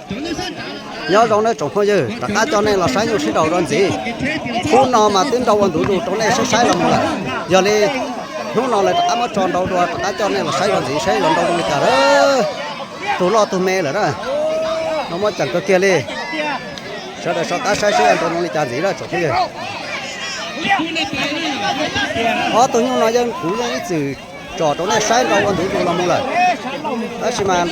Nyob zoo nawb tsoom phooj ywg, rov qab coj nej los saib nyuj sib nraus dua ntxiv. Hnub no mas twb nrau ua ntu zus rau nej saib saib los mus lawm. Yog li hnub no lawv rov qab muab tso nrau dua, rov qab coj nej los saib dua ntxiv saib los nrau zoo li cas lawm. Tus loj tus me lawm na, no muab ceem kawg kiag li. Sawv daws soj qab saib saib nrau zoo li cas ntxiv na tsoom phooj ywg. Ob tug nyuj no yeej kuv yeej ib txwm tsom rau nej saib nrau ua ntu zus los mus lawm, tab sis mas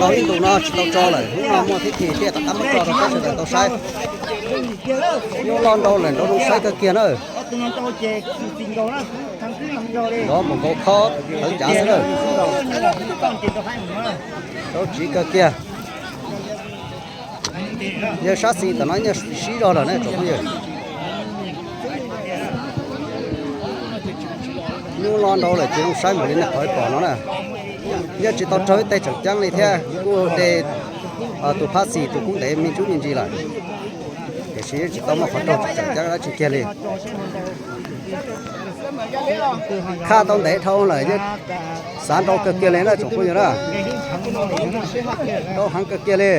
laus ib ntus no tsis tau tso lawm, hnub no muaj thib thi thiaj rov qab muab tso rau peb sawv daws tau saib. Nyuj loj nrau lawm, nrau zoo saib kawg kiag na. Nrov npaum nkaus khob tawv cav xwb na. Rau tsiv kawg kiag. Yawg sab xis tom no nyiaj sib zog lawm ne tsoom phooj ywg. Nyuj loj nrau lawm ces zoo saib npaum li nej qhov pom no na. Yeej tsis tau raug ib teg tseem ceeb li thiab, kuj de tus phab xis tus kub ntev me ntsuj me ntsis lawm, tiam sis yeej tsis tau muaj qhov raug tseem ceeb dab tsi kiag li. Khaj tau ntev dhau lawm, yeej xav nrau kawg kiag li na tsoom phooj ywg na. Nrau heev kawg kiag li.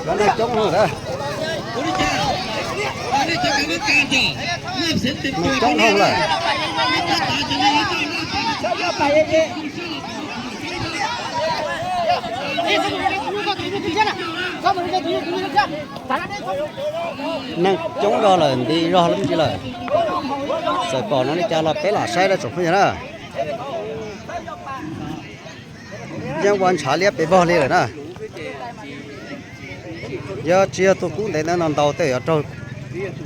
Cov neeg coob lawm, neeg coob lawm. Neeg coob zog lawm, nti zog lub ntsis lawm. Txawm pom no li cas los peb lam saib dab tsoom phooj ywg na. Yeej ua ntshav liab pes vog li lawm na. Yog tsis yog tus kub ntev ntawd ntaus tej yuav raug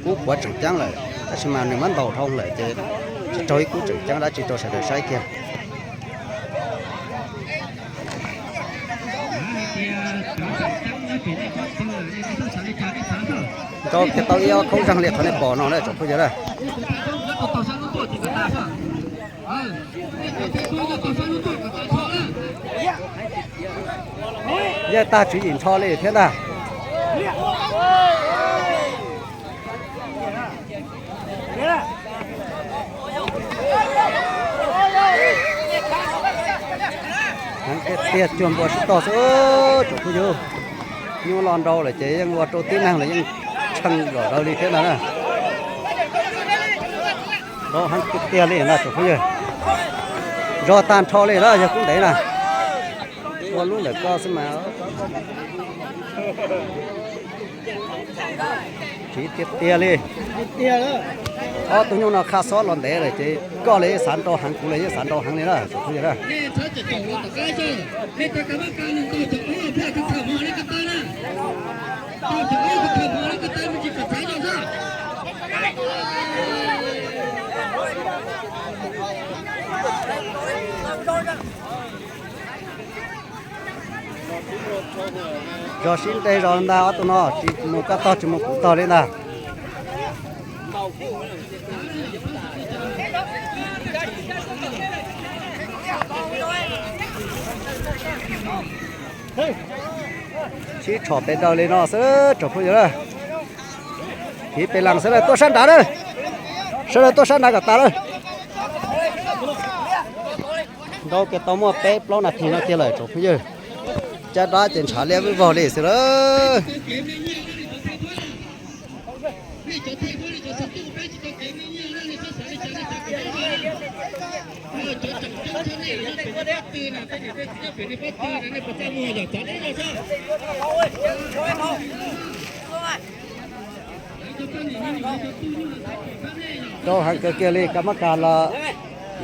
kub puav tseem ceeb lawm, tab sis mas nws muab ntaus dhau lawm ces tsis raug ib kub tseem ceeb dab tsi rau sawv daws saib kiag. Nrau kiag tau ib ob khaub zeeg li qhov nej pom no na tsoom phooj ywg na. Yeej tag tswv yim nrho li thiab ntag. Heev tiag tiag, cuag npua sib tog xwb tsoom phooj ywg. Nyuj loj nrau lawm ces yeej ua rau tib neeg los yeej tshee zom zaws li thiab ntag na. Nrau heev tiag tiag li na tsoom phooj ywg. Zog tag nrho li na yog kub ntev na. Ua lub ntawm koj xwb mas. Tsiv tiag tiag li. Ob tug nyuj no khaj xob los ntev lawm ces koj los yeej xav nrau heev, kuv los yeej xav nrau heev li na tsoom phooj ywg na. Zog sib nte zog ntag, ob tug no tsis mus koj tog tsis mus kuv tog li ntag. Sib tshom pes daws li no xwb tsoom phooj ywg na. Kiv pes lees xwb na, tuaj sab nrad na. Sawv daws tuaj sab nrad kom tas lawm. Nrau kiag tau muaj peb plaub nas this no kiag lawm tsoom phooj ywg. Caj dab ces ntshav liab vij vog li xwb lawm. Rau heev kawg kiag li, kab mab kas los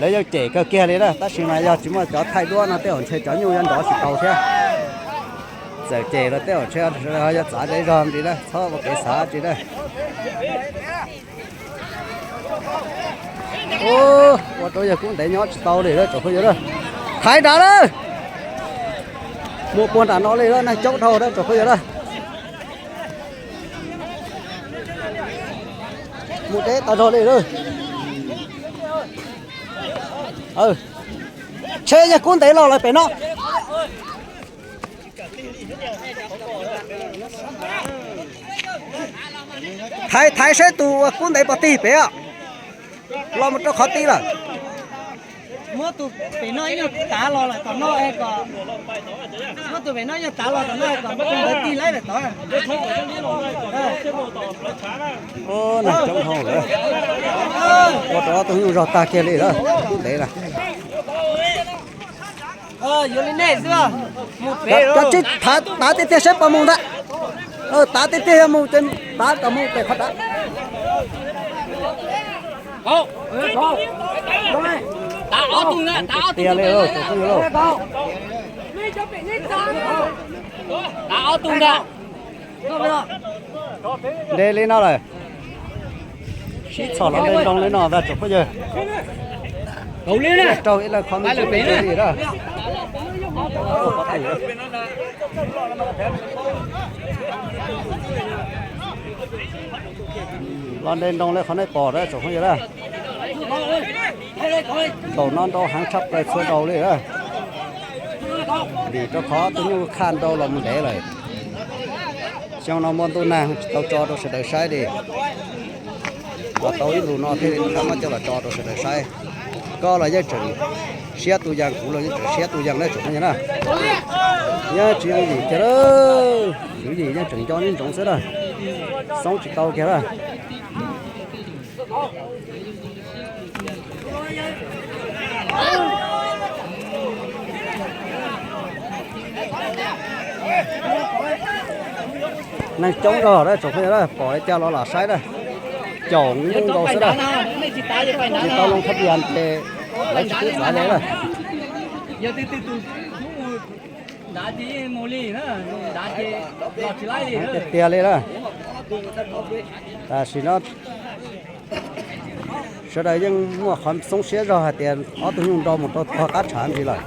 lawv yeej cem kawg kiag li na, tab sis mas yog tsis muaj cov thaij duab no tej zaum ntshe cov nyuj yuav nrov tsis tau thiab. Txawm cem los tej zaum ntshe yog txav zej zog ntsis na, txhob ua kev xav tsis na. Ua rau yawg kub ntev nyob tsis tau li tsoom phooj ywg na. Thaiv nrad lawm. Mus puag nram no li lawm, neeg coob dhau lawm tsoom phooj ywg na. Mus deb tas zog li lawm. Tsheb yawg kub ntev los lawm pem no. Thaiv thaiv saib tus uas kub ntev puas tig pem os. Los mus rau qhov tid lawm. Muab tus pem no nyuag tav los lawm tom no es kom, muab tus pem no nyuag tav los tom no es kom muab tus ntawd tig laib lawm tod. Neeg coob dhau lawm. Ua rau ob tug nyuj zog tag kiag li lawm, ntev lawm. Cov tsis tav tiag tiag saib puas mus ntag. Tav tiag tiag yog mus ces tav kom mus pem qhov dav. Tiag li lauj. Nte li no lawm. Sib txhom los nte nroo li no ntag tsoom phooj ywg. Raug ib leeg qhov me ntsis me ntsis li lawm. Los nte nroo li qhov nej pom na tsoom phooj ywg na. Zaum no nrau heev tshaj plaws txhua zaus li na. Vim rau qhov tus nyuj khaj nrau los mus ntev lawm. Xyoo no muaj ntuj nag tsis tau tso rau sawv daws saib li. Los tau ib ntus no thiaj li rov qab muab coj los tso rau sawv daws saib. Koj los yeej tseem siab tu yees, kuv los yeej tseem siab tu yees na tsoom phooj ywg na. Yeej tsis yooj yim kiag lawm, tswv yim yeej tseem nco ntsoov xwb na. Xoob tsis tau kiag na. Neeg coob zog na tsoom phooj ywg na, pom li cas los lam saib na. Caum nyuj nkaus xwb na. Tsis tau loo thab yas ces lawv tsis pub txav li na. Tiag tiag li na. Tam sim no sawv daws yeej muaj qhov xoob siab zog hais tias ob tug nyuj nrau mus rau tog qab tshav ntsis lawm.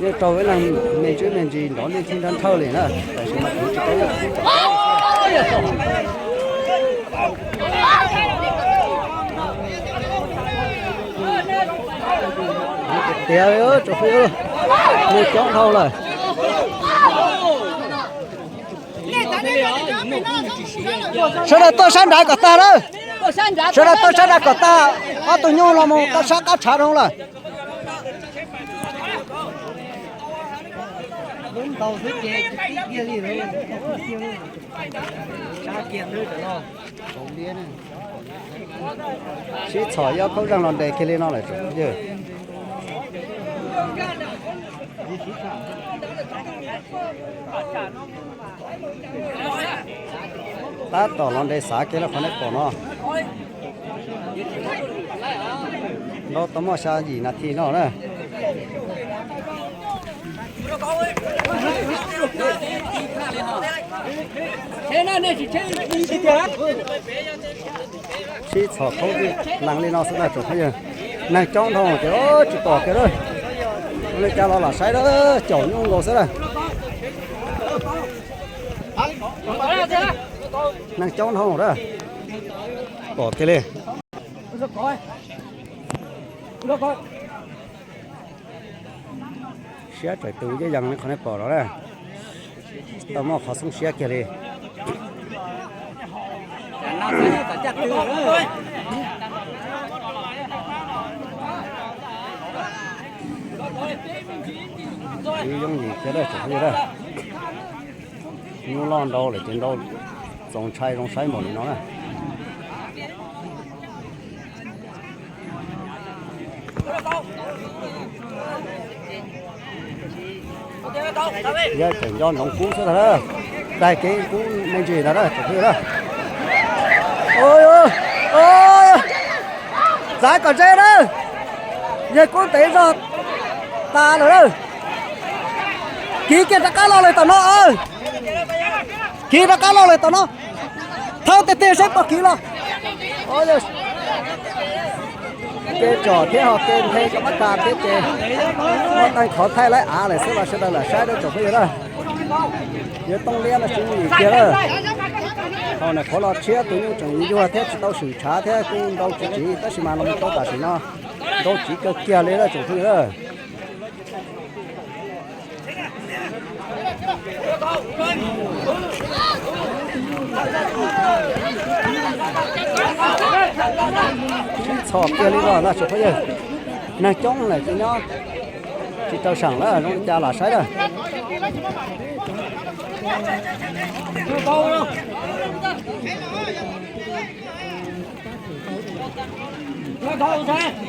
Yeej raug ib leeg me ntsis me ntsis nrov nij thij nrhawj nrhawj li na, tab sis mas kuv tsis tau ib. Tiag li, tsoom phooj ywg, neeg coob dhau lawm. Sawv daws tuaj sab nrad kom tag lawm. Sawv daws tuaj sab nrad kom tag, ob tug nyuj los mus tau sab qab tshav dhau lawm. Sib txhom yob khaub zeeg los nres kiag li no lawm tsoom phooj ywg. Tab tom los nres xav kiag li qhov nej pom no. Nrau tau muaj xya yim nas this no na. Sib txhom khaub lees li no xwb na tsoom phooj ywg. Neeg coob dhau ces tsis pom kiag lawm. Ua li cas los lam saib lawm, caum nyuj nkaus xwb na. Neeg coob dhau na. Pom kiag li. Siab tawm tus yeej yees li qhov nej pom no na. Tau muaj qhov xoob siab kiag li. Yooj yim kiag lawm tsoom phooj ywg na. Nyuj loj nrau lawm ces nrau txaus ntshai zoo saib npaum li no na. Yog tseem nco ntsoov kub xwb ntag, daig kev kub me ntsis ntag na tsoom phooj ywg na. Txav kom ze na, yawg kub ntev zog tas lawm na. Kiv kiag rov qab los lawm tom no, kiv rov qab los lawm tom no. Thawb tiag tiag saib puas kiv los. Kev tsom thiab ho kev nthe kom mab tas thiab ces muaj teej qhov thaij laib av lawm xwb los sawv daws lam saib na tsoom phooj ywg na. Yuav tooj liab no tsis yooj yim kiag na. Thaum nws qhuav los tshiab tus nyuj tseem yuag thiab tsis tau swm tshav thiab kuj nrau tsis tsiv tab sis mas los tau tam sim no nrau tsiv kawg kiag li na tsoom phooj ywg na. Sib txhom kiag li no na tsoom phooj ywg. Neeg coob lawm ces nyob tsis tau seem lawm, zoo li cas lam saib na.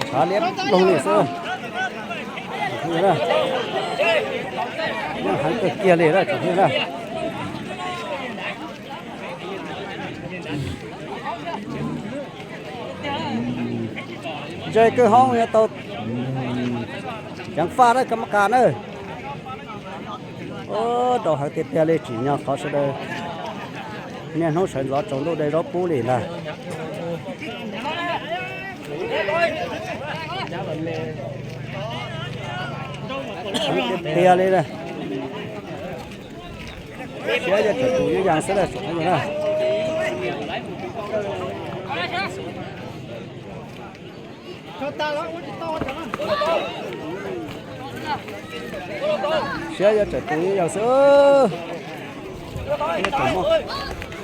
Tshav liab ploog li xwb. Yeej heev kawg kiag li na tsoom phooj ywg na. Ntse kwj hoob yuav tau ceev faj na kab mab kas na. Rau heev tiag tiag li, tsim nyog qhov sawv daws niaj hnub sawv ntxov tsaus ntuj de zaub pub li ntag. Heev tiag tiag li na. Siab yog tseem tus ib yam xwb na tsoom phooj ywg na. Siab yog tseem tus ib yam xwb.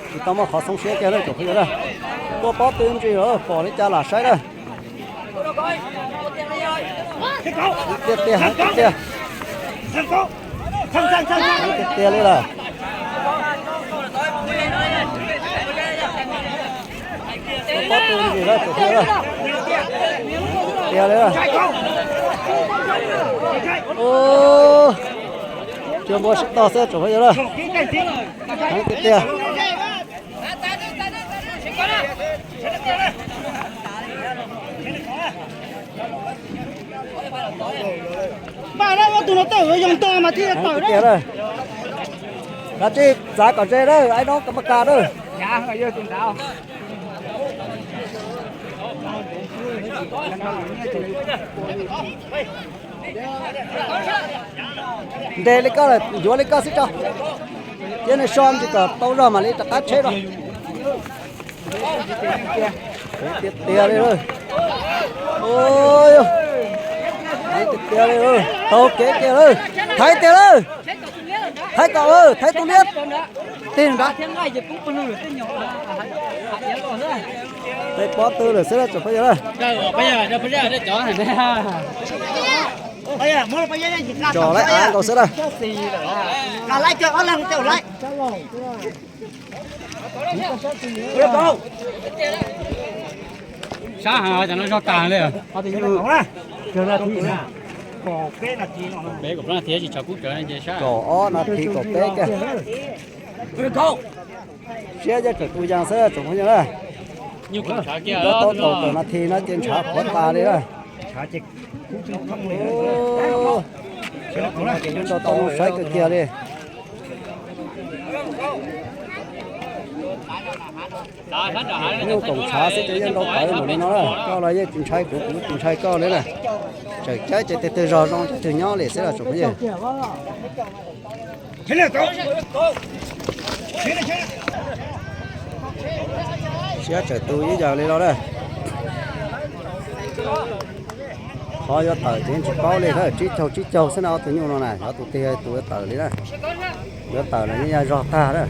Tsis tau muaj qhov xoob siab kiag na tsoom phooj ywg na. Tuaj pob tw ntsis pom li cas lam saib na. Tiag tiag, heev tiag tiag. Heev tiag tiag li lawm. Pob tw ntsis na tsoom phooj ywg na. Tiag li. Cua npua sib tog xwb tsoom phooj ywg na. Heev tiag tiag. Mas tus no tej zaum yuav yog ntog mas thiaj tawm na. Kav tsij txav kom ze na, aib noob kab mab kas na. Nres li koj lawm, yuav li koj xwb tso. Cia nws so ntsis kom tau zog mam li rov qab tsheb rau. Tiag tiag li. Tiag tiag li. Taug kev kiag lawm. Thaiv tiag lawm. Thaiv kom, thaiv tus liab. Tig nrad. Tej pob tw lawm xwb tsoom phooj ywg na. Tsom lawm av nkaus xwb na. Sab heev, cov no zog tag li. Peb kaum plaub nas this tsis tshov kub rawv ces sab. Kaum ob nas this kaum peb kiag. Siab yog tseem tus yas xwb tsoom phooj ywg na. Nyob tau kaum tawm nas this no ces ntshav qhuav tas li na. Nyob tau saib kawg kiag li. Nyuj toom tshav xwb ces yeej ntau tawv npaum li no na. Koj los yeej tsis ntshai kuv, kuv tsis ntshai koj li na. Tseem caub ces tus twg zog zoo ces tus twg nyob li xwb los tsoom phooj ywg. Siab tseem tus ib yam li no na. Qhov yuav tawm ces tsis paub li, tsib caug tsib caug xwb na, ob tug nyuj no na, yog tus twg tus yuav tawm li na. Yuav tawm los yeej yog zog tag na.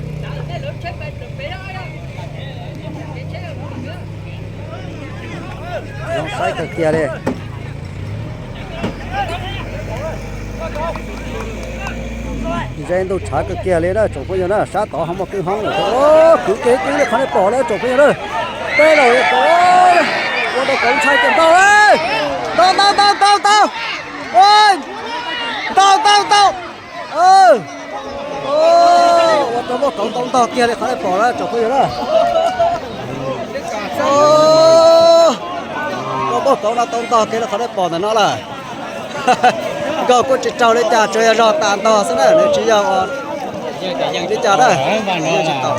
Zoo saib kawg kiag li. Ze ntuj tshav kawg kiag li na tsoom phooj ywg na, sab tod ho muaj kwj hoob lawm. Kwv kiag kwv li qhov nej pom na tsoom phooj ywg na. Teb laum, ua rau kauv ntshai kiag ntag. Ntau ntau ntau ntau ntau. Ntau ntau ntau. Ua rau npauj kauv tau ntog kiag li qhov nej pom na tsoom phooj ywg na. Ua npauj kauv no tau ntog kiag li qhov nej pom ntawm no lawm. Nkaus kuj tsis raug li cas, tsuas yog zog tas ntog xwb na, nws tsis yog li cas na. Tsis tau.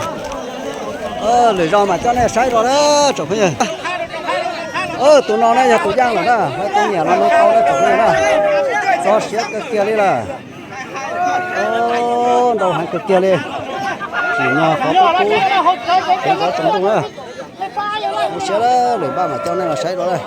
Lwm zaus mam coj nej saib dua na tsoom phooj ywg. Tus no na yog tus yaj lawm na, tus nyiam los nug tau na tsoom phooj ywg na. Txog siav kawg kiag li lawm. Ntau heev kawg kiag li. Tsim nyog qhov peb pub kev ntxov tsaus ntuj na. Kuv siab lawm, lwm npaj mam coj nej los saib dua na.